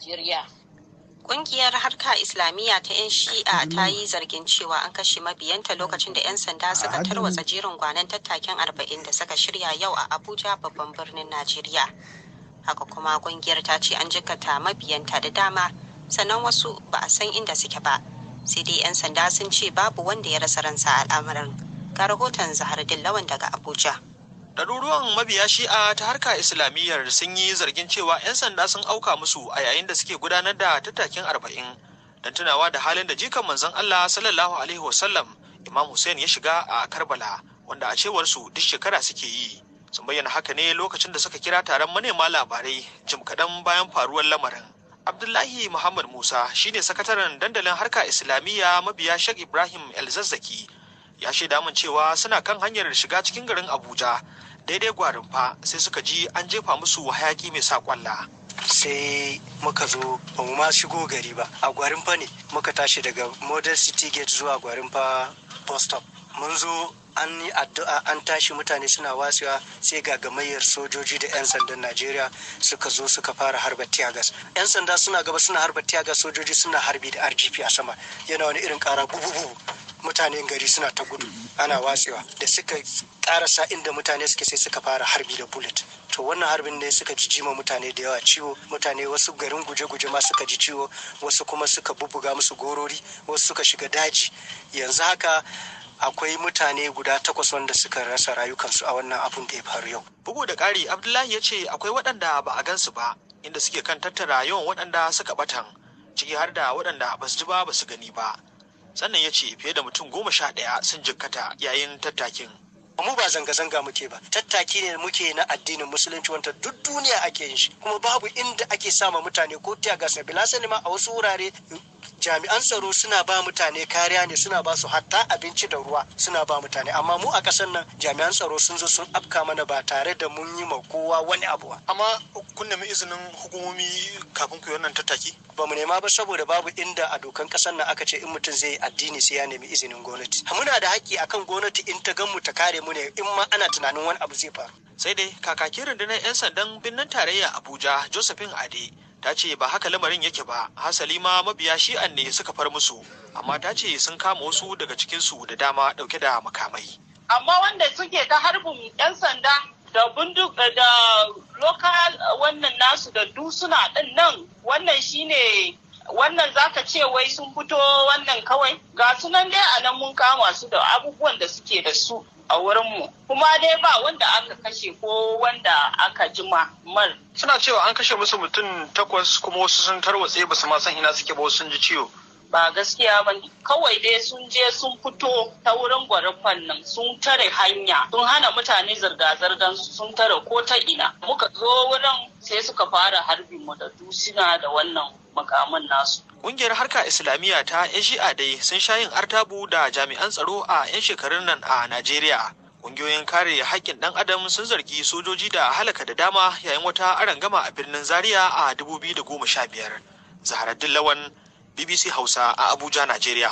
Najeriya. Ƙungiyar Harka Islamiyya ta 'yan Shi'a ta yi zargin cewa an kashe mabiyanta lokacin da 'yan sanda suka tarwatsa jerin gwanon tattakin 40 da suka shirya yau a Abuja, babban birnin Najeriya. Haka kuma ƙungiyar ta ce an jikkata mabiyanta da dama, sannan wasu ba a san inda suke ba. Sai dai 'yan sanda sun ce babu wanda ya rasa ransa a al'amarin. Ga rahoton Zaharaddin Lawan daga Abuja. Ɗaruruwan mabiya Shi'a ta Harka Islamiyyar sun yi zargin cewa 'yan sanda sun auka musu a yayin da suke gudanar da tattakin 40 don tunawa da halin da jikan Manzon Allah sallallahu alaihi wasallam Imam Hussein ya shiga a Karbala, wanda a cewar su duk shekara suke yi. Sun bayyana haka ne lokacin da suka kira taron manema labarai jim kaɗan bayan faruwar lamarin. Abdullahi Muhammad Musa shine sakataren dandalin Harka Islamiyya mabiya Sheikh Ibrahim El-Zakzaky. Ya shaida min cewa suna kan hanyar shiga cikin garin Abuja, daidai Gwarinfa, sai suka ji an jefa musu hayaki mai sa kwalla. Sai muka zo, ba mu ma shigo gari ba, a Gwarinfa ne muka tashi daga Model City Gate zuwa Gwarinfa bus stop. Mun zo an yi addu'a, an tashi, mutane suna watsewa, sai ga gamayyar sojoji da 'yan sandan Najeriya suka zo suka fara harba tear gas. 'Yan sanda suna gaba suna harba tear gas, sojoji suna harbi da RGP a sama, yana wani irin kara bububu. Mutanen gari suna ta gudu ana watsewa. Da suka karasa inda mutane suke, sai suka fara harbi da bullet. To, wannan harbin ne suka ji jima mutane da yawa ciwo. Mutane wasu garin guje-guje ma suka ji ciwo, wasu kuma suka bubbuga musu gorori, wasu suka shiga daji. Yanzu haka akwai mutane guda takwas wanda suka rasa rayukansu a wannan abun da ya faru yau. Bugu da ƙari, Abdullahi ya ce akwai waɗanda ba a gansu ba, inda suke kan tattara yawan waɗanda suka ɓatan, ciki har da waɗanda ba su ji ba ba su gani ba. Sannan ya ce fiye da mutum 11 sun jikkata yayin tattakin. Mu ba zanga-zanga muke ba, tattaki ne muke na addinin Musulunci wanda duk duniya ake yin shi, kuma babu inda ake sama mutane ko tear gas. Na bilasani ma a wasu wurare jami'an tsaro suna ba mutane kariya ne, suna ba su hatta abinci da ruwa suna ba mutane. Amma mu a ƙasar nan jami'an tsaro sun zo sun afka mana ba tare da mun yi ma kowa wani abu ba. Amma kun nemi izinin hukumomi kafin ku yi wannan tattaki? Ba mu nema ba, saboda babu inda a dokan ƙasar nan aka ce in mutum zai yi addini sai ya nemi izinin gwamnati. Muna da haƙƙi akan gwamnati, in ta gan mu ta kare mu ne in ma ana tunanin wani abu zai faru. Sai dai kakakin rundunar 'yan sandan birnin tarayya Abuja, Josephine Ade, ta ce ba haka lamarin yake ba, hasali ma mabiya Shi'an ne suka far musu, amma ta ce sun kama wasu daga cikinsu da dama dauke da makamai. Amma wanda suke ta harbin 'yan sanda da bunduk da local wannan nasu da dusuna din nan, wannan shine wannan zaka ce wai sun fito wannan kawai. Ga sunan dai a nan, mun kama su da abubuwan da suke da su a wurinmu, kuma dai ba wanda aka kashe ko wanda aka jima mar. Suna cewa an kashe musu mutum takwas, kuma wasu sun tarwatse, ba su ma san ina suke ba, wasu sun ji ciwo. Ba gaskiya ba ne. Kawai dai sun je sun fito ta wurin Gwarinfan nan, sun tare hanya, sun hana mutane zirga-zirgar, sun tare ko ta ina. Muka zo wurin sai suka fara harbin mu da dusina da wannan makaman nasu. Ƙungiyar Harka Islamiyya ta 'yan Shi'a dai sun sha yin artabu da jami'an tsaro a 'yan shekarun nan a Najeriya. Ƙungiyoyin kare haƙƙin ɗan adam sun zargi sojoji da halaka da dama yayin wata arangama a birnin Zaria a 2015. Zaharaddin Lawan, BBC Hausa a Abuja, Najeriya.